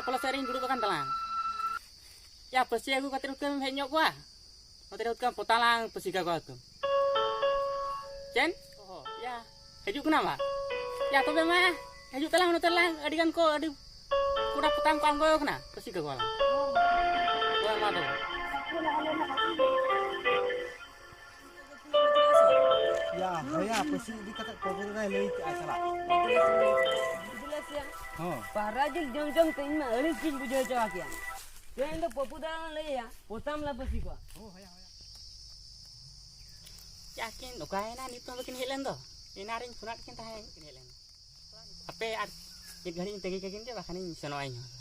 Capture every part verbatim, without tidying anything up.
Polo ᱥᱮᱫ ᱨᱤᱧ ᱫᱩᱲᱩᱵ ᱟᱠᱟᱱ ᱛᱟᱞᱟᱝ᱾ ᱭᱟ, ᱯᱟᱹᱥᱤ ᱟᱹᱜᱩ ᱠᱟᱛᱮ ᱦᱩᱛᱠᱟᱹᱢ ᱦᱮᱡ ᱧᱚᱜ ᱠᱚᱜᱼᱟ᱾ ᱱᱚᱛᱮ ᱨᱮ ᱦᱩᱛᱠᱟᱹᱢ ᱯᱚᱛᱟᱢ ᱞᱟᱝ ᱯᱟᱹᱥᱤ ᱠᱟᱠᱚᱣᱟ ᱦᱩᱛᱠᱟᱹᱢ᱾ ᱪᱮᱫ? ᱚᱦᱚ, ᱭᱟ, ᱦᱤᱡᱩᱜ ᱠᱟᱱᱟ ᱵᱟ? ᱭᱟ, ᱛᱚᱵᱮ ᱢᱟ, ᱦᱤᱡᱩᱜ ᱛᱟᱞᱟᱝ ᱱᱚᱛᱮ ᱞᱟᱝ, ᱟᱹᱰᱤ ᱜᱟᱱ ᱠᱚ, ᱟᱹᱰᱤ ᱠᱚᱲᱟ ᱯᱚᱛᱟᱢ ᱠᱚ ᱟᱬᱜᱚ ᱠᱟᱱᱟ, ᱯᱟᱹᱥᱤ ᱠᱟᱠᱚᱣᱟ ᱞᱟᱝ᱾ ᱦᱳᱭ, ᱢᱟ ᱛᱚᱵᱮ᱾ ᱭᱟ, ᱦᱳᱭᱟ, ᱯᱟᱹᱥᱤ ᱤᱫᱤ ᱠᱟᱛᱮ ᱠᱚᱵᱚᱞ ᱨᱮ ᱞᱟᱹᱭ ᱠᱮᱜᱼᱟ, ᱪᱟᱞᱟᱜ᱾ ᱵᱩᱡᱷᱞᱟᱹ ᱥᱮ? ᱦᱚᱸ᱾ ᱯᱟᱣᱨᱟ ᱡᱤᱞ ᱡᱚᱢ ᱡᱚᱢ ᱛᱮ ᱤᱧ ᱢᱟ ᱟᱹᱲᱤᱥ ᱜᱤᱧ ᱵᱩᱡᱷᱟᱹᱣ ᱪᱟᱵᱟ ᱠᱮᱜᱼᱟ᱾ ᱛᱮᱦᱮᱧ ᱫᱚ ᱯᱚᱯᱩ ᱫᱟᱫᱟ ᱞᱟᱹᱭᱟ, ᱯᱚᱛᱟᱢ ᱞᱮ ᱯᱟᱹᱥᱤ ᱠᱚᱣᱟ᱾ ᱦᱳᱭ, ᱦᱳᱭᱟ, ᱦᱳᱭᱟ᱾ ᱪᱟ ᱠᱤᱱ ᱚᱠᱟᱭᱮᱱᱟ? ᱱᱤᱛ ᱦᱚᱸ ᱵᱟᱹᱠᱤᱱ ᱦᱮᱡ ᱞᱮᱱ ᱫᱚ᱾ ᱮᱱᱟ ᱨᱤᱧ ᱯᱷᱳᱱᱟᱫ ᱠᱤᱱ ᱛᱟᱦᱮᱸᱫ, ᱵᱟᱹᱠᱤᱱ ᱦᱮᱡ ᱞᱮᱱ᱾ ᱦᱟᱯᱮ ᱟᱨ ᱢᱤᱫ ᱜᱷᱟᱹᱲᱤᱡ ᱤᱧ ᱛᱟᱹᱜᱤ ᱠᱟᱹᱠᱤᱱ ᱜᱮ, ᱵᱟᱠᱷᱟᱱᱤᱧ ᱥᱮᱱᱚᱜᱼᱟ ᱤᱧ ᱦᱚᱸ᱾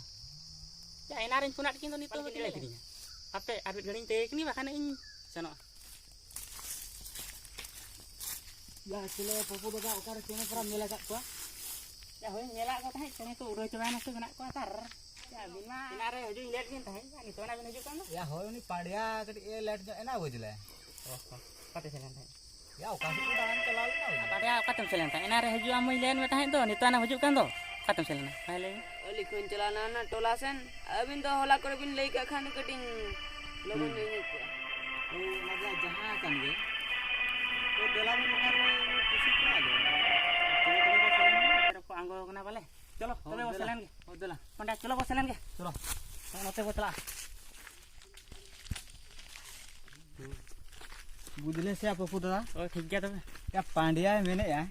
ᱪᱟ ᱮᱱᱟ ᱨᱤᱧ ᱯᱷᱳᱱᱟᱫ ᱠᱤᱱ ᱫᱚ, ᱱᱤᱛ ᱦᱚᱸ ᱵᱟᱹᱠᱤᱱ ᱦᱮᱡ ᱠᱤᱫᱤᱧᱟ᱾ ᱦᱟᱯᱮ ᱟᱨ ᱢᱤᱫ ᱜᱷᱟᱹᱲᱤᱡ ᱤᱧ ᱛᱟᱹᱜᱤ ᱠᱟᱹᱠᱤᱱ, ᱵᱟᱠᱷᱟᱱᱤᱧ ᱥᱮᱱᱚᱜᱼᱟ᱾ ᱭᱟ, ᱪᱮᱞᱮ ᱯᱚᱯᱩ ᱫᱟᱫᱟ, ᱚᱠᱟᱨᱮ ᱪᱮᱬᱮ ᱯᱟᱨᱟᱢ ᱧᱮᱞ ᱟᱠᱟᱫ ᱠᱚᱣᱟ? ᱭᱟ, ᱦᱳᱭ, ᱧᱮᱞ ᱟᱠᱟᱫ ᱠᱚ ᱛᱟᱦᱮᱸᱫ, ᱪᱮᱬᱮ ᱠᱚ ᱩᱰᱟᱹᱣ ᱪᱟᱵᱟᱭᱮᱱᱟ ᱥᱮ ᱢᱮᱱᱟᱜ ᱠᱚᱣᱟ ᱛᱟᱨ᱾ ᱭᱟ, ᱟᱹᱵᱤᱱ ᱢᱟ ᱮᱱᱟᱱ ᱨᱮ ᱦᱤᱡᱩᱜ ᱤᱧ ᱞᱮᱴ ᱵᱤᱱ ᱛᱟᱦᱮᱸᱫ, ᱭᱟ, ᱱᱤᱛᱚᱜ ᱟᱱᱟ ᱵᱤᱱ ᱦᱤᱡᱩᱜ ᱠᱟᱱ ᱫᱚ? ᱭᱟ, ᱦᱳᱭ, ᱩᱱᱤ ᱯᱟᱲᱭᱟ ᱠᱟᱹᱴᱤᱡ ᱮ ᱞᱮᱴ ᱧᱚᱜ ᱮᱱᱟ, ᱵᱩᱡᱽ ᱞᱮ᱾ ᱚ ᱦᱚᱸ, ᱚᱠᱟᱛᱮ ᱪᱟᱞᱟᱣ ᱞᱮᱱ ᱛᱟᱦᱮᱸᱫ? ᱭᱟ, ᱚᱠᱟ ᱥᱮᱫ ᱠᱚ ᱫᱟᱬᱟᱱ ᱪᱟᱞᱟᱣ ᱞᱮᱱᱟ ᱩᱱᱤ᱾ ᱯᱟᱲᱭᱟ ᱚᱠᱟᱛᱮᱢ ᱥᱮᱱ ᱞᱮᱱ ᱛᱟᱦᱮᱸᱫ? ᱮᱱᱟᱱ ᱨᱮ ᱦᱤᱡᱩᱜ ᱟᱢ ᱞᱟᱹᱭᱟᱫ ᱢᱮ ᱛᱟᱦᱮᱸᱫ ᱫᱚ, ᱱᱤᱛᱚᱜ ᱟᱱᱟ ᱦᱤᱡᱩᱜ ᱠᱟᱱ ᱫᱚ, ᱚᱠᱟᱛᱮᱢ ᱥᱮᱱ ᱞᱮᱱᱟ? ᱦᱮᱸ, ᱞᱟᱹᱭ ᱢᱮ᱾ ᱟᱹᱞᱤᱧ ᱠᱚᱧ ᱪᱟᱞᱟᱣ ᱞᱮᱱᱟ ᱚᱱᱟ ᱴᱚᱞᱟ ᱥᱮᱱ, ᱟᱹᱵᱤᱱ ᱫᱚ ᱦᱚᱞᱟ ᱠᱚᱨᱮ ᱵᱤᱱ ᱞᱟᱹᱭ ᱠᱟᱜ ᱠᱷᱟᱱ ᱠᱟᱹᱴᱤᱡ ᱞᱚᱜᱚᱱ ᱦᱩᱸ᱾ ᱧᱚᱜ ᱤᱧ ᱦᱮᱡ ᱠᱚᱜᱼᱟ᱾ ᱦᱳᱭ, ᱚᱱᱟ ᱫᱚ ᱡᱟᱦᱟᱸ ᱠᱟᱱ ᱜᱮ᱾ ᱛᱚ, ᱫᱮᱞᱟ ᱵᱚᱱ ᱚᱱᱟ ᱨᱮ ᱠᱩᱥᱤ ᱠᱚᱜᱼᱟ ᱟᱫᱚ᱾ ᱪᱚᱞᱚ, ᱛᱚᱵᱮ ᱵᱚ ᱥᱮᱱ ᱞᱮᱱ ᱜᱮ᱾ ᱮᱨᱚᱜ ᱠᱚ ᱟᱬᱜᱚ ᱟᱠᱟᱱᱟ ᱵᱟᱞᱮ᱾ ᱪᱚᱞᱚ, ᱦᱳᱭ, ᱛᱚᱵᱮ ᱵᱚ ᱫᱮᱞᱟ᱾ ᱥᱮᱱ ᱞᱮᱱ ᱜᱮ᱾ ᱦᱳᱭ, ᱫᱮᱞᱟ᱾ ᱚᱸᱰᱮ, ᱪᱚᱞᱚ ᱵᱚ ᱥᱮᱱ ᱞᱮᱱ ᱜᱮ᱾ ᱪᱚᱞᱚ᱾ ᱦᱚᱸ, ᱱᱚᱛᱮ ᱵᱚ ᱪᱟᱞᱟᱜᱼᱟ᱾ ᱵᱩᱡᱽ ᱞᱮ ᱥᱮ ᱯᱚᱯᱩ ᱫᱟᱫᱟ? ᱦᱳᱭ, ᱴᱷᱤᱠ ᱜᱮᱭᱟ ᱛᱚᱵᱮ᱾ ᱭᱟ, ᱯᱟᱸᱰᱮᱭᱟᱭ ᱢᱮᱱᱮᱫᱼᱟ,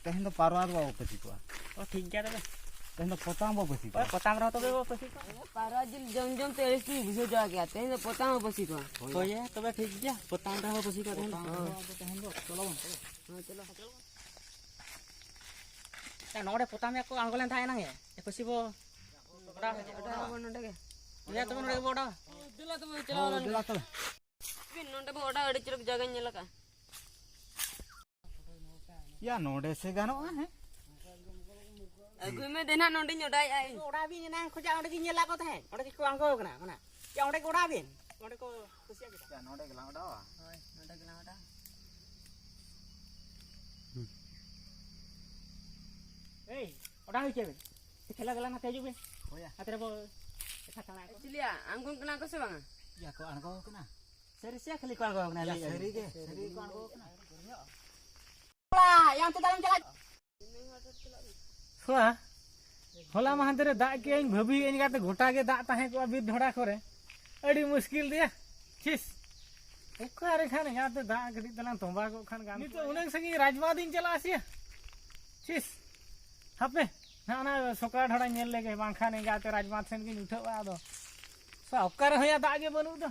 ᱛᱮᱦᱮᱧ ᱫᱚ ᱯᱟᱨᱣᱟ ᱫᱚ ᱵᱟᱵᱚ ᱯᱟᱹᱥᱤ ᱠᱚᱣᱟ᱾ ᱚ, ᱴᱷᱤᱠ ᱜᱮᱭᱟ ᱛᱚᱵᱮ᱾ ᱛᱮᱦᱮᱧ ᱫᱚ ᱯᱚᱛᱟᱢ ᱵᱚ ᱯᱟᱹᱥᱤ ᱠᱚᱣᱟ᱾ ᱦᱳᱭ, ᱯᱚᱛᱟᱢ ᱨᱮᱦᱚᱸ ᱛᱚᱵᱮ ᱵᱚ ᱯᱟᱹᱥᱤ ᱠᱚᱣᱟ᱾ ᱯᱟᱨᱣᱟ ᱡᱤᱞ ᱡᱚᱢ ᱡᱚᱢ ᱛᱮ ᱟᱹᱲᱤᱥ ᱜᱤᱧ ᱵᱩᱡᱷᱟᱹᱣ ᱪᱟᱵᱟ ᱠᱮᱜᱼᱟ᱾ ᱛᱮᱦᱮᱧ ᱫᱚ ᱯᱚᱛᱟᱢ ᱵᱚ ᱯᱟᱹᱥᱤ ᱠᱚᱣᱟ᱾ ᱦᱳᱭ᱾ ᱦᱳᱭ ᱭᱟ, ᱛᱚᱵᱮ ᱴᱷᱤᱠ ᱜᱮᱭᱟ᱾ ᱯᱚᱛᱟᱢ ᱨᱮᱦᱚᱸ ᱯᱟᱹᱥᱤ ᱠᱚᱣᱟ ᱛᱮᱦᱮᱧ ᱫᱚ᱾ ᱯᱚᱛᱟᱢ ᱨᱮᱦᱚᱸ ᱟᱵᱚ ᱛᱮᱦᱮᱧ ᱫᱚ᱾ ᱪᱚᱞᱚ ᱵᱚᱱ, ᱪᱚᱞᱚ᱾ ᱦᱮᱸ, ᱪᱚᱞᱚ᱾ ᱭᱟ, ᱱᱚᱰᱮ ᱯᱚᱛᱟᱢ ᱭᱟ ᱠᱚ ᱟᱬᱜᱚ ᱞᱮᱱ ᱛᱟᱦᱮᱸ ᱮᱱᱟᱝ ᱭᱟ᱾ ᱯᱟᱹᱥᱤ ᱵᱚ ᱚᱰᱟᱣ ᱦᱚᱪᱚ᱾ ᱚᱰᱟᱣ ᱟᱵᱚᱱ ᱱᱚᱰᱮ ᱜᱮ᱾ ᱦᱮᱸ, ᱛᱚᱵᱮ ᱱᱚᱰᱮ ᱜᱮᱵᱚ ᱚᱰᱟᱣᱟ᱾ ᱫᱮᱞᱟ ᱛᱚᱵᱮ ᱪᱟᱞᱟᱣ ᱞᱮᱱ ᱜᱮ᱾ ᱫᱮᱞᱟ ᱛᱚᱵᱮ᱾ ᱱᱚᱰᱮ ᱵᱚ ᱚᱰᱟᱣ, ᱟᱹᱰᱤ ᱪᱚᱨᱚᱠ ᱡᱟᱭᱜᱟᱧ ᱧᱮᱞ ᱟᱠᱟᱫᱼᱟ᱾ ᱭᱟ, ᱱᱚᱰᱮ ᱥᱮ ᱜᱟᱱᱚᱜᱼᱟ, ᱦᱮᱸ? ᱟᱹᱜᱩᱭ ᱢᱮ, ᱫᱮᱱᱟ ᱱᱚᱰᱮᱧ ᱚᱰᱟᱣᱮᱫᱼᱟ ᱤᱧ᱾ ᱚᱰᱟᱣ ᱵᱤᱱ, ᱮᱱᱟᱝ ᱠᱷᱚᱱᱟᱜ ᱚᱸᱰᱮ ᱜᱤᱧ ᱧᱮᱞ ᱟᱠᱟᱫ ᱠᱚ ᱛᱟᱦᱮᱸᱫ, ᱚᱸᱰᱮ ᱜᱮᱠᱚ ᱟᱬᱜᱚ ᱟᱠᱟᱱᱟ, ᱚᱱᱟ᱾ ᱭᱟ, ᱚᱸᱰᱮ ᱜᱮ ᱚᱰᱟᱣ ᱵᱤᱱ, ᱚᱸᱰᱮ ᱠᱚ ᱠᱩᱥᱤᱭᱟᱜ ᱜᱮᱭᱟ᱾ ᱭᱟ, ᱱᱚᱰᱮ ᱜᱮᱞᱟᱝ ᱚᱰᱟᱣᱟ᱾ ᱦᱳᱭ, ᱱᱚᱰᱮ ᱜᱮᱞᱟᱝ ᱚᱰᱟᱣᱟ᱾ ᱮᱭ, ᱚᱰᱟᱣ ᱦᱚᱪᱚᱭ ᱵᱤᱱ᱾ ᱠᱷᱮᱞᱟ ᱜᱮᱞᱟ ᱱᱟᱛᱮ ᱦᱤᱡᱩᱜ ᱵᱤᱱ᱾ ᱟᱛᱨᱮ ᱵᱚ ᱮᱠᱷᱟ ᱛᱟᱲᱟ ᱠᱚ᱾ ᱪᱤᱞᱤᱭᱟ, ᱟᱬᱜᱚᱱ ᱠᱟᱱᱟ ᱠᱚ ᱥᱮ ᱵᱟᱝᱟ? ᱭᱟ ᱠᱚ ᱟᱬᱜᱚ ᱠᱟᱱᱟ᱾ ᱥᱟᱹᱨᱤ ᱥᱮ ᱠᱷᱟᱹᱞᱤ ᱠᱚ ᱟᱬᱜᱚ ᱠᱟᱱᱟ? ᱭᱟ, ᱞᱟᱹᱭ ᱥᱟᱹᱨᱤ ᱜᱮ, ᱥᱟᱹᱨᱤ ᱠᱚ ᱟᱬᱜᱚ ᱠᱟᱱᱟ᱾ ᱠᱚᱲᱟ, ᱭᱟ ᱚᱱᱛᱮ ᱫᱟᱬᱟᱱ ᱪᱟᱞᱟᱜ᱾ ᱥᱚᱲᱟ, ᱦᱚᱞᱟ ᱢᱟᱦᱫᱮᱨ ᱨᱮ ᱫᱟᱜ ᱠᱮᱜᱼᱟᱹᱧ, ᱵᱷᱟᱹᱵᱤᱭᱮᱫᱼᱟᱹᱧ ᱜᱟᱛᱮ ᱜᱚᱴᱟ ᱜᱮ ᱫᱟᱜ ᱛᱟᱦᱮᱸ ᱠᱚᱜᱼᱟ ᱵᱤᱨ ᱰᱷᱚᱲᱟ ᱠᱚᱨᱮ᱾ ᱟᱹᱰᱤ ᱢᱩᱥᱠᱤᱞ ᱫᱮᱭᱟ, ᱪᱷᱤᱥ᱾ ᱚᱠᱟᱨᱮ ᱠᱷᱟᱱ ᱮᱸᱜᱟᱛᱮ ᱫᱟᱜ ᱠᱟᱹᱴᱤᱡ ᱛᱟᱞᱟᱝ ᱛᱚᱸᱵᱟ ᱠᱚᱜ ᱠᱷᱟᱱ ᱜᱟᱱ ᱱᱤᱛᱚᱜ ᱠᱚᱜᱼᱟ᱾ ᱩᱱᱟᱹᱝ ᱥᱟᱺᱜᱤᱧ ᱨᱟᱡᱽᱵᱟᱸᱫᱷ ᱤᱧ ᱪᱟᱞᱟᱜᱼᱟ ᱥᱮᱭᱟ? ᱪᱷᱤᱥ, ᱦᱟᱯᱮ, ᱱᱟ ᱚᱱᱟ ᱥᱚᱠᱲᱟ ᱰᱷᱚᱲᱟᱧ ᱧᱮᱞ ᱞᱮᱜᱮ, ᱵᱟᱝᱠᱷᱟᱱ ᱮᱸᱜᱟᱛᱮ ᱨᱟᱡᱽᱵᱟᱸᱫᱷ ᱥᱮᱱ ᱜᱤᱧ ᱩᱴᱷᱟᱹᱜᱼᱟ᱾ ᱟᱫᱚ ᱥᱟ ᱚᱠᱟᱨᱮ ᱦᱚᱸᱭᱟ ᱫᱟᱜ ᱜᱮ ᱵᱟᱹᱱᱩᱜ ᱫᱚ᱾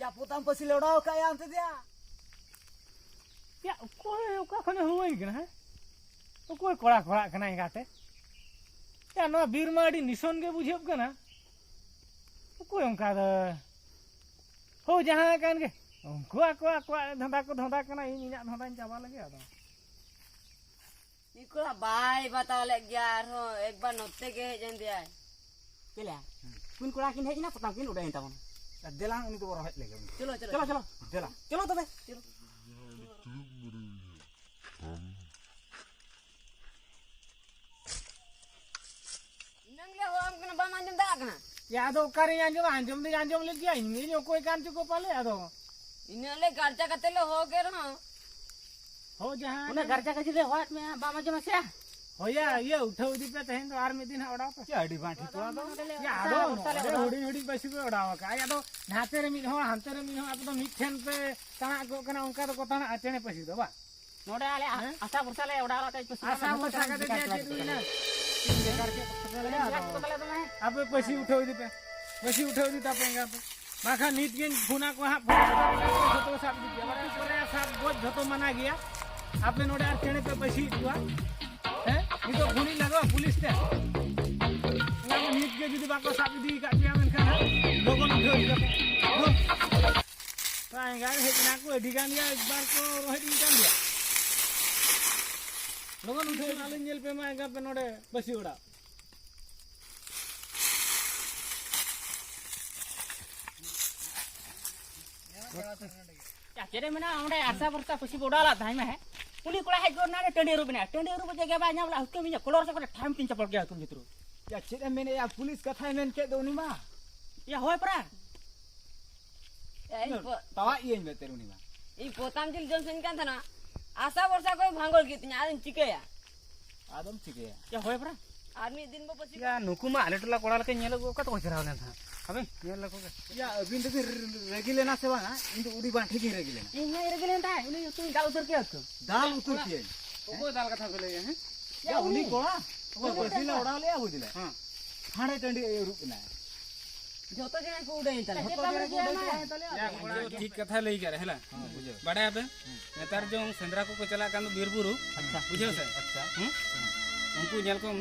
ᱭᱟ, ᱯᱚᱛᱟᱢ ᱯᱟᱹᱥᱤ ᱞᱮ ᱚᱰᱟᱣ ᱠᱟᱜ ᱭᱟ ᱚᱱᱛᱮ ᱫᱮᱭᱟ᱾ ᱭᱟ, ᱚᱠᱚᱭ ᱚᱠᱟ ᱠᱷᱚᱱᱮ ᱦᱚᱦᱚᱣᱟᱹᱧ ᱠᱟᱱᱟ, ᱦᱮᱸ? ᱚᱠᱚᱭ ᱠᱚᱲᱟ ᱠᱚᱲᱟᱜ ᱠᱟᱱᱟ ᱮᱸᱜᱟᱛᱮ? ᱭᱟ, ᱱᱚᱣᱟ ᱵᱤᱨ ᱢᱟ ᱟᱹᱰᱤ ᱱᱤᱥᱚᱱ ᱜᱮ ᱵᱩᱡᱷᱟᱹᱜ ᱠᱟᱱᱟ᱾ ᱚᱠᱚᱭ ᱚᱱᱠᱟ ᱫᱚ? ᱦᱳ, ᱡᱟᱦᱟᱸ ᱠᱟᱱ ᱜᱮ, ᱩᱱᱠᱩ ᱟᱠᱚ ᱟᱠᱚᱣᱟᱜ ᱫᱷᱟᱸᱫᱟ ᱠᱚ ᱫᱷᱟᱸᱫᱟ ᱠᱟᱱᱟ, ᱤᱧ ᱤᱧᱟᱹᱜ ᱫᱷᱟᱸᱫᱟᱧ ᱪᱟᱵᱟ ᱞᱮᱜᱮ ᱟᱫᱚ᱾ ᱱᱤᱛ ᱠᱚᱲᱟ ᱵᱟᱭ ᱵᱟᱛᱟᱣ ᱞᱮᱫ ᱜᱮᱭᱟ, ᱟᱨᱦᱚᱸ ᱮᱠᱵᱟᱨ ᱱᱚᱛᱮ ᱜᱮ ᱦᱮᱡ ᱮᱱ ᱫᱮᱭᱟᱭ᱾ ᱪᱮᱞᱮ? ᱠᱩᱱ ᱠᱚᱲᱟ ᱠᱤᱱ ᱦᱮᱡ ᱮᱱᱟ, ᱯᱚᱛᱟᱢ ᱠᱤᱱ ᱩᱰᱟᱹᱭᱮᱱ ᱛᱟᱵᱚᱱᱟ᱾ ᱟᱨ ᱫᱮᱞᱟ ᱩᱱᱤ ᱫᱚᱵᱚ ᱨᱚᱦᱮᱫ ᱞᱮᱜᱮ ᱩᱱᱤ᱾ ᱪᱚᱞᱚ, ᱪᱚᱞᱚ, ᱪᱚᱞᱚ, ᱪᱚᱞᱚ᱾ ᱫᱮᱞᱟ᱾ ᱪᱚᱞᱚ ᱛᱚᱵᱮ᱾ ᱪᱚᱞᱚ᱾ ᱮᱱᱟᱝ ᱞᱮ ᱦᱚᱦᱚᱣᱟᱢ ᱠᱟᱱᱟ, ᱵᱟᱢ ᱟᱸᱡᱚᱢ ᱫᱟᱲᱮᱭᱟᱜ ᱠᱟᱱᱟ᱾ ᱭᱟ, ᱟᱫᱚ ᱚᱠᱟᱨᱮᱧ ᱟᱸᱡᱚᱢᱟ? ᱟᱸᱡᱚᱢ ᱫᱚᱧ ᱟᱸᱡᱚᱢ ᱞᱮᱫ ᱜᱮᱭᱟ, ᱤᱧ ᱜᱤᱧ ᱚᱠᱚᱭ ᱠᱟᱱ ᱪᱚᱠᱚ ᱯᱟᱞᱮ ᱟᱫᱚ᱾ ᱤᱱᱟᱹᱜ ᱞᱮ ᱜᱟᱨᱡᱟ ᱠᱟᱛᱮ ᱞᱮ ᱦᱚᱦᱚ ᱠᱮᱫ ᱨᱮᱦᱚᱸ᱾ ᱦᱳ, ᱡᱟᱦᱟᱸ ᱩᱱᱟᱹᱜ ᱜᱟᱨᱡᱟ ᱠᱟᱡᱤ ᱞᱮ ᱦᱚᱦᱚᱣᱟᱫ ᱢᱮᱭᱟ, ᱵᱟᱢ ᱟᱸᱡᱚᱢᱟ ᱥᱮ? ᱦᱳᱭᱟ, ᱤᱭᱟᱹ, ᱩᱴᱷᱟᱹᱣ ᱤᱫᱤ ᱯᱮ, ᱛᱮᱦᱮᱧ ᱫᱚ ᱟᱨ ᱢᱤᱫ ᱫᱤᱱ ᱦᱟᱸᱜ ᱚᱰᱟᱣ ᱯᱮ᱾ ᱪᱮᱫ ᱟᱹᱰᱤ ᱵᱟᱝ ᱴᱷᱤᱠᱚᱜᱼᱟ ᱟᱫᱚ᱾ ᱭᱟ, ᱟᱫᱚ ᱱᱚᱰᱮ ᱦᱩᱰᱤᱧ ᱦᱩᱰᱤᱧ ᱯᱟᱹᱥᱤ ᱯᱮ ᱚᱰᱟᱣ ᱟᱠᱟᱫᱼᱟ᱾ ᱟᱫᱚ ᱱᱟᱛᱮ ᱨᱮ ᱢᱤᱫ ᱦᱚᱲ, ᱦᱟᱱᱛᱮ ᱨᱮ ᱢᱤᱫ ᱦᱚᱲ, ᱟᱯᱮ ᱫᱚ ᱢᱤᱫ ᱴᱷᱮᱱ ᱯᱮ ᱛᱟᱬᱟᱜ ᱠᱚᱜ ᱠᱟᱱᱟ, ᱚᱱᱠᱟ ᱫᱚᱠᱚ ᱛᱟᱬᱟᱜᱼᱟ ᱪᱮᱬᱮ ᱯᱟᱹᱥᱤ ᱫᱚ, ᱵᱟᱝ? ᱱᱚᱰᱮ ᱟᱞᱮ ᱦᱮᱸ? ᱟᱥᱟ ᱵᱷᱚᱨᱥᱟ ᱞᱮ ᱚᱰᱟᱣ ᱟᱠᱟᱫ ᱯᱟᱹᱥᱤ ᱟᱥᱟ ᱫᱚ ᱵᱷᱚᱨᱥᱟ ᱠᱟᱛᱮ ᱪᱮᱫ ᱪᱮᱫ ᱦᱩᱭᱱᱟ? ᱵᱮᱠᱟᱨ ᱠᱮᱫ ᱠᱚ ᱛᱟᱞᱮ ᱫᱚ᱾ ᱟᱯᱮ ᱯᱟᱹᱥᱤ ᱩᱴᱷᱟᱹᱣ ᱤᱫᱤ ᱯᱮ, ᱯᱟᱹᱥᱤ ᱩᱴᱷᱟᱹᱣ ᱤᱫᱤ ᱛᱟᱯᱮ ᱮᱸᱜᱟ ᱯᱮ᱾ ᱵᱟᱠᱷᱟᱱ ᱱᱤᱛ ᱜᱤᱧ ᱯᱷᱳᱱᱟ ᱠᱚᱣᱟ ᱦᱟᱸᱜ, ᱯᱷᱳᱱ ᱠᱟᱛᱮ ᱡᱷᱚᱛᱚ ᱥᱟᱵ ᱤᱫᱤ ᱯᱮᱭᱟ᱾ ᱵᱟᱠᱷᱟᱱ ᱯᱚᱨᱮ ᱥᱟᱵ ᱜᱚᱡ ᱡᱷᱚᱛᱚ ᱢᱟᱱᱟ ᱜᱮᱭᱟ᱾ ᱟᱯᱮ ᱱᱚᱰᱮ ᱟᱨ ᱪᱮᱬᱮ ᱯᱮ ᱯᱟᱹᱥᱤᱭᱮᱫ ᱠᱚᱣᱟ᱾ ᱦᱮᱸ? ᱱᱤᱛᱚᱜ ᱯᱷᱳᱱᱤᱧ ᱞᱟᱜᱟᱣᱟ ᱯᱩᱞᱤᱥ ᱴᱷᱮᱱ᱾ ᱚᱱᱟ ᱫᱚ ᱱᱤᱛ ᱜᱮ ᱡᱩᱫᱤ ᱵᱟᱠᱚ ᱥᱟᱵ ᱤᱫᱤ ᱟᱠᱟᱫ ᱯᱮᱭᱟ, ᱢᱮᱱᱠᱷᱟᱱ ᱦᱟᱸᱜ ᱞᱚᱜᱚᱱ ᱩᱴᱷᱟᱹᱣ ᱤᱫᱤ ᱠᱟᱯᱮ᱾ ᱦᱳᱭ᱾ ᱛᱚ ᱮᱸᱜᱟ ᱦᱮᱡ ᱮᱱᱟ ᱠᱚ, ᱟᱹᱰᱤ ᱜᱟᱱ ᱜᱮ ᱮᱠᱵᱟᱨ ᱠᱚ ᱨᱚᱦᱮᱫ ᱤᱧ ᱠᱟᱱ ᱜᱮᱭᱟ᱾ ᱞᱚᱜᱚᱱ ᱩᱴᱷᱟᱹᱣ ᱟᱞᱚᱧ ᱧᱮᱞ ᱯᱮ ᱢᱟ ᱮᱸᱜᱟ ᱯᱮ ᱱᱚᱰᱮ ᱯᱟᱹᱥᱤ ᱚᱲᱟᱜ᱾ ᱪᱮᱫ ᱮ ᱢᱮᱱᱟ, ᱚᱸᱰᱮ ᱟᱥᱟ ᱵᱷᱚᱨᱥᱟ ᱯᱟᱹᱥᱤ ᱵᱚ ᱚᱰᱟᱣ ᱞᱮᱫ ᱛᱟᱦᱮᱸᱫ ᱢᱮ, ᱦᱮᱸ? ᱩᱱᱤ ᱠᱚᱲᱟ ᱦᱮᱡ ᱜᱚᱫ ᱮᱱᱟ, ᱚᱸᱰᱮ ᱴᱟᱺᱰᱤ ᱟᱹᱨᱩᱵ ᱮᱱᱟ᱾ ᱴᱟᱺᱰᱤ ᱟᱹᱨᱩᱵ ᱡᱟᱭᱜᱟ ᱵᱟᱭ ᱧᱟᱢ ᱞᱮᱫᱟ, ᱦᱩᱠᱟᱹᱢ ᱤᱧᱟᱹᱜ ᱠᱚᱞᱚᱨ ᱥᱮ ᱠᱚᱨᱮ ᱴᱷᱟᱢ ᱛᱤᱧ ᱪᱟᱯᱚᱲ ᱠᱮᱭᱟ ᱦᱩᱠᱟᱹᱢ ᱵᱷᱤᱛᱨᱤ᱾ ᱭᱟ, ᱪᱮᱫ ᱮᱢ ᱢᱮᱱᱮᱫᱼᱟ? ᱯᱩᱞᱤᱥ ᱠᱟᱛᱷᱟᱭ ᱢᱮᱱ ᱠᱮᱫ ᱫᱚ ᱩᱱᱤ ᱢᱟ᱾ ᱭᱟ, ᱦᱳᱭ ᱯᱨᱟ᱾ ᱭᱟ, ᱤᱧ ᱯᱚ- ᱛᱟᱣᱟᱜ ᱤᱭᱟᱹᱧ ᱢᱮ ᱛᱮ ᱩᱱᱤ ᱢᱟ᱾ ᱤᱧ ᱯᱚᱛᱟᱢ ᱡᱤᱞ ᱡᱚᱢ ᱥᱟᱹᱱᱟᱹᱧ ᱠᱟᱱ ᱛᱟᱦᱮᱱᱟ᱾ ᱟᱥᱟ ᱵᱷᱚᱨᱥᱟ ᱠᱚ ᱵᱷᱟᱸᱜᱚᱲ ᱠᱮᱫ ᱛᱤᱧᱟ, ᱟᱫᱚᱧ ᱪᱤᱠᱟᱹᱭᱟ? ᱟᱫᱚᱢ ᱪᱤᱠᱟᱹᱭᱟ? ᱭᱟ, ᱦᱳᱭ ᱯᱨᱟ᱾ ᱟᱨ ᱢᱤᱫ ᱫᱤᱱ ᱵᱚ ᱯᱟᱹᱥᱤ ᱭᱟ, ᱱᱩᱠᱩ ᱢᱟ ᱟᱞᱮ ᱴᱚᱞᱟ ᱠᱚᱲᱟ ᱞᱮᱠᱟ ᱧᱮᱞ ᱟᱹᱜᱩ, ᱚᱠᱟ ᱛᱮᱠᱚ ᱪᱟᱞᱟᱣ ᱞᱮᱱ ᱛᱟᱦᱮᱸᱫ? ᱦᱟᱯᱮ, ᱧᱮᱞ ᱞᱮᱠᱚ ᱜᱮ᱾ ᱭᱟ, ᱟᱹᱵᱤᱱ ᱫᱚᱵᱤᱱ ᱨᱟᱹᱜᱤ ᱞᱮᱱᱟ ᱥᱮ ᱵᱟᱝᱟ? ᱤᱧ ᱫᱚ ᱩᱰᱤ ᱵᱟᱝ ᱴᱷᱤᱠ ᱤᱧ ᱨᱟᱹᱜᱤ ᱞᱮᱱᱟ᱾ ᱤᱧ ᱦᱚᱸᱧ ᱨᱟᱹᱜᱤ ᱞᱮᱱ ᱛᱟᱦᱮᱸᱫ, ᱩᱱᱤ ᱩᱛᱩᱧ ᱫᱟᱞ ᱩᱛᱟᱹᱨ ᱠᱮᱭᱟ ᱛᱚ᱾ ᱫᱟᱞ ᱩᱛᱟᱹᱨ ᱠᱮᱭᱟᱹᱧ᱾ ᱚᱠᱚᱭ ᱫᱟᱞ ᱠᱟᱛᱷᱟ ᱯᱮ ᱞᱟᱹᱭᱟ, ᱦᱮᱸ? ᱭᱟ, ᱩᱱᱤ ᱩᱱᱤ᱾ ᱠᱚᱲᱟ, ᱚᱠᱚᱭ ᱯᱟᱹᱥᱤ ᱞᱮ ᱚᱲᱟᱣ ᱞᱮᱭᱟ, ᱵᱩᱡᱽ ᱞᱮ᱾ ᱦᱮᱸ᱾ ᱦᱟᱸᱰᱮ ᱴᱟᱺᱰᱤ ᱟᱹᱨᱩᱵ ᱮᱱᱟᱭ᱾ ᱡᱚᱛᱚ ᱡᱟᱭᱜᱟ ᱠᱚ ᱩᱰᱟᱹᱭᱮᱱ ᱛᱟᱞᱮ᱾ ᱡᱚᱛᱚ ᱡᱟᱭᱜᱟ ᱠᱚ ᱩᱰᱟᱹᱭᱮᱱ ᱛᱟᱞᱮ᱾ ᱭᱟ, ᱠᱚᱲᱟ, ᱴᱷᱤᱠ ᱠᱟᱛᱷᱟ ᱞᱟᱹᱭ ᱠᱟᱜ ᱨᱮ, ᱦᱮᱞᱟ᱾ ᱦᱮᱸ, ᱵᱩᱡᱷᱟᱹᱣ᱾ ᱵᱟᱰᱟᱭᱟᱯᱮ? ᱦᱮᱸ᱾ ᱱᱮᱛᱟᱨ ᱡᱚᱝ ᱥᱮᱸᱫᱽᱨᱟ ᱠᱚᱠᱚ ᱪᱟᱞᱟᱜ ᱠᱟᱱ ᱫᱚ ᱵᱤᱨ ᱵᱩᱨᱩ, ᱟᱪᱪᱷᱟ᱾ ᱵᱩᱡᱷᱟᱹᱣ ᱥᱮ? ᱟᱪᱪᱷᱟ᱾ ᱦᱮᱸ? ᱦᱮᱸ᱾ ᱩᱱᱠᱩ ᱧᱮᱞ ᱠᱚᱢ,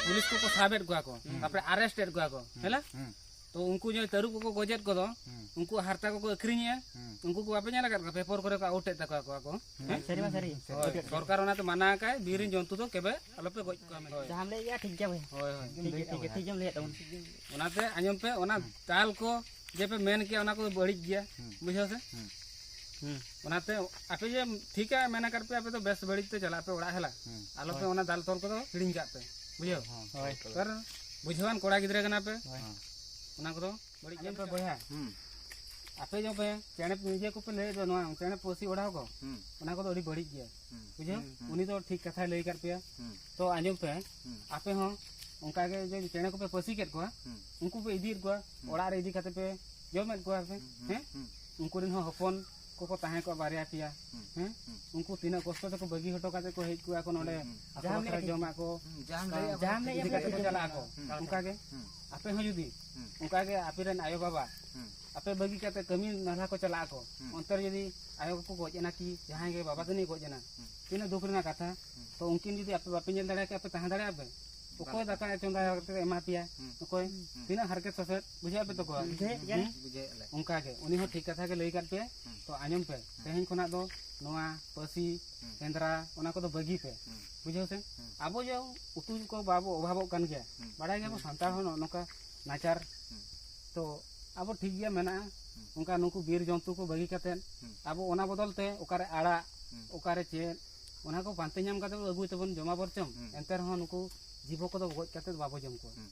ᱯᱩᱞᱤᱥ ᱠᱚᱠᱚ ᱥᱟᱵᱮᱫ ᱠᱚᱣᱟ ᱠᱚ, ᱦᱮᱸ᱾ ᱛᱟᱯᱚᱨᱮ ᱟᱨᱮᱥᱴ ᱮᱫ ᱠᱚᱣᱟ ᱠᱚ, ᱦᱮᱸ᱾ ᱦᱮᱞᱟ? ᱦᱮᱸ᱾ ᱛᱚ ᱩᱱᱠᱩ ᱡᱟᱦᱟᱸᱭ ᱛᱟᱹᱨᱩᱵ ᱠᱚᱠᱚ ᱜᱚᱡᱮᱫ ᱠᱚᱫᱚ, ᱦᱩᱸ᱾ ᱩᱱᱠᱩ ᱦᱟᱨᱛᱟ ᱠᱚᱠᱚ ᱟᱹᱠᱷᱨᱤᱧᱮᱜᱼᱟ᱾ ᱦᱩᱸ᱾ ᱩᱱᱠᱩ ᱠᱚ ᱵᱟᱯᱮ ᱧᱮᱞ ᱟᱠᱟᱫ ᱠᱚᱣᱟ? ᱯᱮᱯᱚᱨ ᱠᱚᱨᱮ ᱠᱚ ᱟᱣᱩᱴᱮᱫ ᱛᱟᱠᱚᱣᱟ ᱠᱚ ᱟᱠᱚ᱾ ᱦᱩᱸ᱾ ᱦᱮᱸ? ᱥᱟᱹᱨᱤ ᱢᱟ ᱥᱟᱹᱨᱤ᱾ ᱦᱳᱭ, ᱥᱚᱨᱠᱟᱨ ᱚᱱᱟᱛᱮ ᱢᱟᱱᱟ ᱟᱠᱟᱫ, ᱵᱤᱨ ᱨᱮᱱ ᱡᱚᱱᱛᱩ ᱫᱚ ᱠᱮᱵᱮ ᱟᱞᱚᱯᱮ ᱜᱚᱡ ᱠᱚᱣᱟ ᱢᱮᱱᱛᱮ᱾ ᱦᱳᱭ᱾ ᱡᱟᱦᱟᱸᱢ ᱞᱟᱹᱭᱮᱫᱼᱟ ᱴᱷᱤᱠ ᱜᱮᱭᱟ ᱵᱚᱭᱦᱟ᱾ ᱦᱳᱭ, ᱦᱳᱭ᱾ ᱴᱷᱤᱠ ᱜᱮᱭᱟ, ᱴᱷᱤᱠ ᱜᱮᱭᱟ, ᱴᱷᱤᱠ ᱜᱮᱢ ᱞᱟᱹᱭᱮᱫ ᱛᱟᱵᱚᱱᱟ᱾ ᱚᱱᱟᱛᱮ ᱟᱸᱡᱚᱢ ᱯᱮ, ᱚᱱᱟ ᱦᱩᱸ᱾ ᱫᱟᱞ ᱠᱚ ᱡᱮ ᱯᱮ ᱢᱮᱱ ᱠᱮᱭᱟ, ᱚᱱᱟ ᱠᱚᱫᱚ ᱵᱟᱹᱲᱤᱡ ᱜᱮᱭᱟ᱾ ᱦᱩᱸ᱾ ᱵᱩᱡᱷᱟᱹᱣ ᱥᱮ? ᱦᱩᱸ᱾ ᱦᱩᱸ᱾ ᱚᱱᱟᱛᱮ ᱟᱯᱮ ᱡᱮ ᱴᱷᱤᱠᱟ ᱢᱮᱱ ᱟᱠᱟᱫ ᱯᱮ, ᱟᱯᱮ ᱫᱚ ᱵᱮᱥ ᱵᱟᱹᱲᱤᱡ ᱯᱮ ᱪᱟᱞᱟᱜ ᱯᱮ ᱚᱲᱟᱜ ᱦᱮᱞᱟ᱾ ᱦᱩᱸ᱾ ᱟᱞᱚᱯᱮ ᱦᱳᱭ᱾ ᱚᱱᱟ ᱫᱟᱞ ᱛᱚᱞ ᱠᱚᱫᱚ ᱦᱤᱲᱤᱧ ᱠᱟᱜ ᱯᱮ᱾ ᱵᱩᱡᱷᱟᱹᱣ? ᱦᱳᱭ᱾ ᱠᱟᱨᱚᱱ ᱵᱩᱡᱷᱟᱹᱣᱟᱱ ᱠᱚᱲᱟ ᱜᱤᱫᱽᱨᱟᱹ ᱠᱟᱱᱟ ᱯᱮ᱾ ᱦᱳᱭ᱾ ᱚᱱᱟ ᱠᱚᱫᱚ ᱵᱟᱹᱲᱤᱡ ᱟᱸᱡᱚᱢ ᱯᱮ ᱵᱚᱭᱦᱟ᱾ ᱦᱩᱸ᱾ ᱟᱯᱮ ᱡᱮ ᱯᱮ ᱪᱮᱬᱮ ᱱᱤᱡᱮ ᱠᱚᱯᱮ ᱞᱟᱹᱭᱮᱫ ᱫᱚ ᱱᱚᱣᱟ ᱪᱮᱬᱮ ᱯᱟᱹᱥᱤ ᱚᱰᱟᱣ ᱠᱚ, ᱦᱩᱸ᱾ ᱚᱱᱟ ᱠᱚᱫᱚ ᱟᱹᱰᱤ ᱵᱟᱹᱲᱤᱡ ᱜᱮᱭᱟ᱾ ᱦᱩᱸ᱾ ᱵᱩᱡᱷᱟᱹᱣ? ᱦᱩᱸ, ᱦᱩᱸ᱾ ᱩᱱᱤ ᱫᱚ ᱴᱷᱤᱠ ᱠᱟᱛᱷᱟᱭ ᱞᱟᱹᱭ ᱟᱠᱟᱫ ᱯᱮᱭᱟ᱾ ᱦᱩᱸ᱾ ᱛᱚ ᱟᱸᱡᱚᱢ ᱯᱮ, ᱦᱩᱸ᱾ ᱟᱯᱮ ᱦᱚᱸ ᱚᱱᱠᱟ ᱜᱮ ᱡᱮ ᱪᱮᱬᱮ ᱠᱚᱯᱮ ᱯᱟᱹᱥᱤ ᱠᱮᱫ ᱠᱚᱣᱟ, ᱦᱩᱸ᱾ ᱩᱱᱠᱩ ᱯᱮ ᱤᱫᱤᱭᱮᱫ ᱠᱚᱣᱟ, ᱦᱩᱸ᱾ ᱚᱲᱟᱜ ᱨᱮ ᱤᱫᱤ ᱠᱟᱛᱮ ᱯᱮ ᱡᱚᱢᱮᱫ ᱠᱚᱣᱟ ᱯᱮ, ᱦᱩᱸ, ᱦᱩᱸ, ᱦᱮᱸ? ᱦᱩᱸ᱾ ᱩᱱᱠᱩ ᱨᱮᱱ ᱦᱚᱸ ᱦᱚᱯᱚᱱ ᱠᱚᱠᱚ ᱛᱟᱦᱮᱸ ᱠᱚᱜᱼᱟ ᱵᱟᱨᱭᱟ ᱯᱮᱭᱟ, ᱦᱩᱸ᱾ ᱦᱮᱸ? ᱦᱩᱸ᱾ ᱩᱱᱠᱩ ᱛᱤᱱᱟᱹᱜ ᱠᱚᱥᱴᱚ ᱛᱮᱠᱚ ᱵᱟᱹᱜᱤ ᱦᱚᱴᱚ ᱠᱟᱛᱮ ᱠᱚ ᱦᱮᱡ ᱠᱚᱜᱼᱟ ᱠᱚ ᱱᱚᱰᱮ, ᱦᱩᱸ, ᱦᱩᱸ᱾ ᱟᱠᱚ ᱡᱟᱦᱟᱸᱢ ᱵᱟᱠᱷᱨᱟ ᱞᱟᱹᱭᱮᱫ ᱡᱚᱢᱟᱜ ᱠᱚ, ᱦᱩᱸ, ᱡᱟᱦᱟᱸᱢ ᱞᱟᱹᱭᱮᱫ ᱡᱟᱦᱟᱸᱢ ᱞᱟᱹᱭᱮᱫ ᱤᱫᱤ ᱠᱟᱛᱮ ᱠᱚ ᱪᱟᱞᱟᱜ ᱟᱠᱚ᱾ ᱦᱩᱸ᱾ ᱚᱱᱠᱟ ᱜᱮ ᱦᱩᱸ᱾ ᱟᱯᱮ ᱦᱚᱸ ᱡᱩᱫᱤ ᱦᱩᱸ᱾ ᱚᱱᱠᱟ ᱜᱮ ᱟᱯᱮ ᱨᱮᱱ ᱟᱭᱳᱼᱵᱟᱵᱟ, ᱦᱩᱸ᱾ ᱟᱯᱮ ᱵᱟᱹᱜᱤ ᱠᱟᱛᱮ ᱠᱟᱹᱢᱤ ᱱᱟᱞᱦᱟ ᱠᱚ ᱪᱟᱞᱟᱜ ᱟᱠᱚ, ᱦᱩᱸ᱾ ᱚᱱᱛᱮ ᱨᱮ ᱡᱩᱫᱤ ᱟᱭᱳ ᱠᱚᱠᱚ ᱜᱚᱡ ᱮᱱᱟ ᱠᱤ ᱡᱟᱦᱟᱸᱭ ᱜᱮ ᱵᱟᱵᱟ ᱛᱟᱹᱱᱤᱡ ᱜᱚᱡ ᱮᱱᱟ, ᱦᱩᱸ᱾ ᱛᱤᱱᱟᱹᱜ ᱫᱩᱠ ᱨᱮᱱᱟᱜ ᱠᱟᱛᱷᱟ᱾ ᱦᱩᱸ᱾ ᱛᱚ ᱩᱱᱠᱤᱱ ᱡᱩᱫᱤ ᱟᱯᱮ ᱵᱟᱯᱮ ᱧᱮᱞ ᱫᱟᱲᱮᱭᱟᱜᱼᱟ, ᱟᱯᱮ ᱛᱟᱦᱮᱸ ᱫᱟᱲᱮᱭᱟᱜᱼᱟ ᱯᱮ? ᱚᱠᱚᱭ ᱵᱟᱞᱮ ᱫᱟᱠᱟ ᱪᱚᱸᱫᱟ ᱠᱟᱛᱮ ᱮᱢᱟ ᱯᱮᱭᱟ? ᱦᱩᱸ᱾ ᱚᱠᱚᱭ ᱦᱩᱸ᱾ ᱛᱤᱱᱟᱹᱜ ᱦᱟᱨᱠᱮᱛ ᱥᱟᱥᱮᱛ ᱵᱩᱡᱷᱟᱹᱣ ᱯᱮ ᱛᱚ ᱠᱚ? ᱵᱩᱡᱷᱟᱹᱣᱮᱫ ᱜᱮᱭᱟ᱾ ᱦᱩᱸ? ᱵᱩᱡᱷᱟᱹᱣᱮᱫ ᱞᱮ᱾ ᱚᱱᱠᱟ ᱜᱮ ᱩᱱᱤ ᱦᱚᱸ ᱴᱷᱤᱠ ᱠᱟᱛᱷᱟ ᱜᱮ ᱞᱟᱹᱭ ᱠᱟᱫ ᱯᱮᱭᱟ᱾ ᱦᱩᱸ᱾ ᱛᱚ ᱟᱸᱡᱚᱢ ᱯᱮ, ᱦᱩᱸ᱾ ᱛᱮᱦᱮᱧ ᱠᱷᱚᱱᱟᱜ ᱫᱚ ᱱᱚᱣᱟ ᱯᱟᱹᱥᱤ, ᱦᱩᱸ᱾ ᱥᱮᱸᱫᱽᱨᱟ, ᱚᱱᱟ ᱠᱚᱫᱚ ᱵᱟᱹᱜᱤ ᱯᱮ᱾ ᱦᱩᱸ᱾ ᱵᱩᱡᱷᱟᱹᱣ ᱥᱮ? ᱦᱩᱸ᱾ ᱟᱵᱚ ᱡᱮ ᱩᱛᱩ ᱠᱚ ᱵᱟᱵᱚ ᱚᱵᱷᱟᱵᱚᱜ ᱠᱟᱱ ᱜᱮᱭᱟ, ᱦᱩᱸ᱾ ᱵᱟᱲᱟᱭ ᱜᱮᱭᱟᱵᱚ ᱦᱩᱸ᱾ ᱥᱟᱱᱛᱟᱲ ᱦᱚᱸ ᱱᱚᱜᱼᱚ ᱱᱚᱝᱠᱟ ᱱᱟᱪᱟᱨ᱾ ᱦᱩᱸ᱾ ᱛᱚ ᱟᱵᱚ ᱴᱷᱤᱠ ᱜᱮᱭᱟ ᱢᱮᱱᱟᱜᱼᱟ, ᱦᱩᱸ᱾ ᱚᱱᱠᱟ ᱱᱩᱠᱩ ᱵᱤᱨ ᱡᱚᱱᱛᱩ ᱠᱚ ᱵᱟᱹᱜᱤ ᱠᱟᱛᱮᱫ ᱦᱩᱸ᱾ ᱟᱵᱚ ᱚᱱᱟ ᱵᱚᱫᱚᱞ ᱛᱮ ᱚᱠᱟᱨᱮ ᱟᱲᱟᱜ, ᱦᱩᱸ᱾ ᱚᱠᱟᱨᱮ ᱪᱮᱫ, ᱚᱱᱟ ᱠᱚ ᱯᱟᱱᱛᱮ ᱧᱟᱢ ᱠᱟᱛᱮ ᱵᱚ ᱟᱹᱜᱩᱭ ᱛᱟᱵᱚᱱ ᱡᱚᱢᱟ ᱵᱚᱨᱪᱚᱢ᱾ ᱦᱩᱸ᱾ ᱮᱱᱛᱮ ᱨᱮᱦᱚᱸ ᱱᱩᱠᱩ ᱡᱤᱵᱚ ᱠᱚᱫᱚ ᱜᱚᱡ ᱠᱟᱛᱮ ᱫᱚ ᱵᱟᱵᱚ ᱡᱚᱢ ᱠᱚᱣᱟ᱾ ᱦᱩᱸ᱾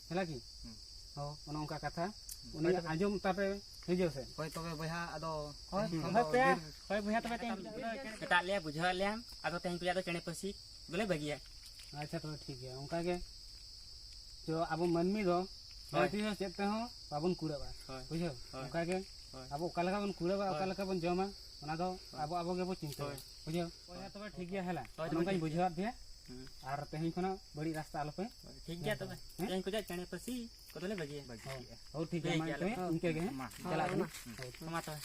ᱦᱮᱞᱟ ᱠᱤ? ᱦᱩᱸ᱾ ᱦᱚ, ᱚᱱᱮ ᱚᱱᱠᱟ ᱠᱟᱛᱷᱟ᱾ ᱦᱩᱸ᱾ ᱩᱱᱤ ᱦᱳᱭ ᱛᱚᱵᱮ᱾ ᱟᱸᱡᱚᱢ ᱛᱟᱯᱮ ᱦᱤᱡᱩᱜ ᱥᱮ᱾ ᱦᱳᱭ ᱛᱚᱵᱮ ᱵᱚᱭᱦᱟ, ᱟᱫᱚ ᱦᱳᱭ, ᱛᱮᱦᱮᱧ ᱠᱷᱚᱱ ᱦᱳᱭ ᱫᱚ ᱵᱚᱭᱦᱟ, ᱵᱤᱨ ᱦᱳᱭ ᱵᱚᱭᱦᱟ, ᱛᱚᱵᱮ ᱛᱮᱦᱮᱧ ᱢᱮᱛᱟᱜ ᱞᱮᱭᱟ, ᱵᱩᱡᱷᱟᱹᱣ ᱞᱮᱭᱟᱢ, ᱟᱫᱚ ᱛᱮᱦᱮᱧ ᱠᱷᱚᱱᱟᱜ ᱫᱚ ᱪᱮᱬᱮ ᱯᱟᱹᱥᱤ ᱫᱚᱞᱮ ᱵᱟᱹᱜᱤᱭᱟ᱾ ᱟᱪᱪᱷᱟ, ᱛᱚᱵᱮ ᱴᱷᱤᱠ ᱜᱮᱭᱟ, ᱚᱱᱠᱟ ᱜᱮ᱾ ᱛᱚ ᱟᱵᱚ ᱢᱟᱹᱱᱢᱤ ᱫᱚ ᱦᱳᱭ᱾ ᱵᱟᱹᱲᱛᱤ ᱫᱚ ᱪᱮᱫ ᱛᱮᱦᱚᱸ ᱵᱟᱵᱚᱱ ᱠᱩᱲᱟᱹᱜᱼᱟ, ᱦᱳᱭ᱾ ᱵᱩᱡᱷᱟᱹᱣ? ᱦᱳᱭ᱾ ᱚᱱᱠᱟ ᱜᱮ ᱦᱳᱭ᱾ ᱟᱵᱚ ᱚᱠᱟ ᱞᱮᱠᱟ ᱵᱚᱱ ᱠᱩᱲᱟᱹᱣᱟ, ᱚᱠᱟ ᱦᱳᱭ᱾ ᱞᱮᱠᱟ ᱵᱚᱱ ᱡᱚᱢᱟ, ᱚᱱᱟ ᱫᱚ ᱦᱳᱭ᱾ ᱟᱵᱚ, ᱟᱵᱚ ᱜᱮᱵᱚ ᱪᱤᱱᱛᱟᱹᱭᱟ, ᱦᱳᱭ᱾ ᱵᱩᱡᱷᱟᱹᱣ? ᱵᱚᱭᱦᱟ, ᱛᱚᱵᱮ ᱴᱷᱤᱠ ᱜᱮᱭᱟ, ᱦᱮᱞᱟ᱾ ᱦᱳᱭ, ᱛᱚᱵᱮ ᱱᱚᱝᱠᱟᱧ ᱴᱷᱤᱠ ᱵᱩᱡᱷᱟᱹᱣᱟᱫ ᱯᱮᱭᱟ᱾ ᱦᱩᱸ᱾ ᱟᱨ ᱛᱮᱦᱮᱧ ᱠᱷᱚᱱᱟᱜ ᱵᱟᱹᱲᱤᱡ ᱨᱟᱥᱛᱟ ᱟᱞᱚᱯᱮ ᱦᱳᱭ, ᱴᱷᱤᱠ ᱜᱮᱭᱟ ᱛᱚᱵᱮ᱾ ᱦᱮᱸ? ᱛᱮᱦᱮᱧ ᱠᱷᱚᱱᱟᱜ ᱪᱮᱬᱮ ᱯᱟᱹᱥᱤ ᱠᱚᱫᱚᱞᱮ ᱵᱟᱹᱜᱤᱭᱟ᱾ ᱵᱟᱹᱜᱤ ᱦᱳᱭ᱾ ᱠᱮᱜᱼᱟ᱾ ᱦᱳᱭ, ᱴᱷᱤᱠ ᱜᱮᱭᱟ, ᱴᱷᱤᱠ ᱢᱟ ᱜᱮᱭᱟ, ᱛᱚᱵᱮ ᱞᱮ ᱤᱱᱠᱟᱹ ᱜᱮ, ᱦᱮᱸ? ᱢᱟ᱾ ᱪᱟᱞᱟᱜ ᱠᱟᱱᱟ᱾ ᱦᱳᱭ᱾ ᱦᱳᱭ᱾ ᱢᱟ ᱛᱚᱵᱮ᱾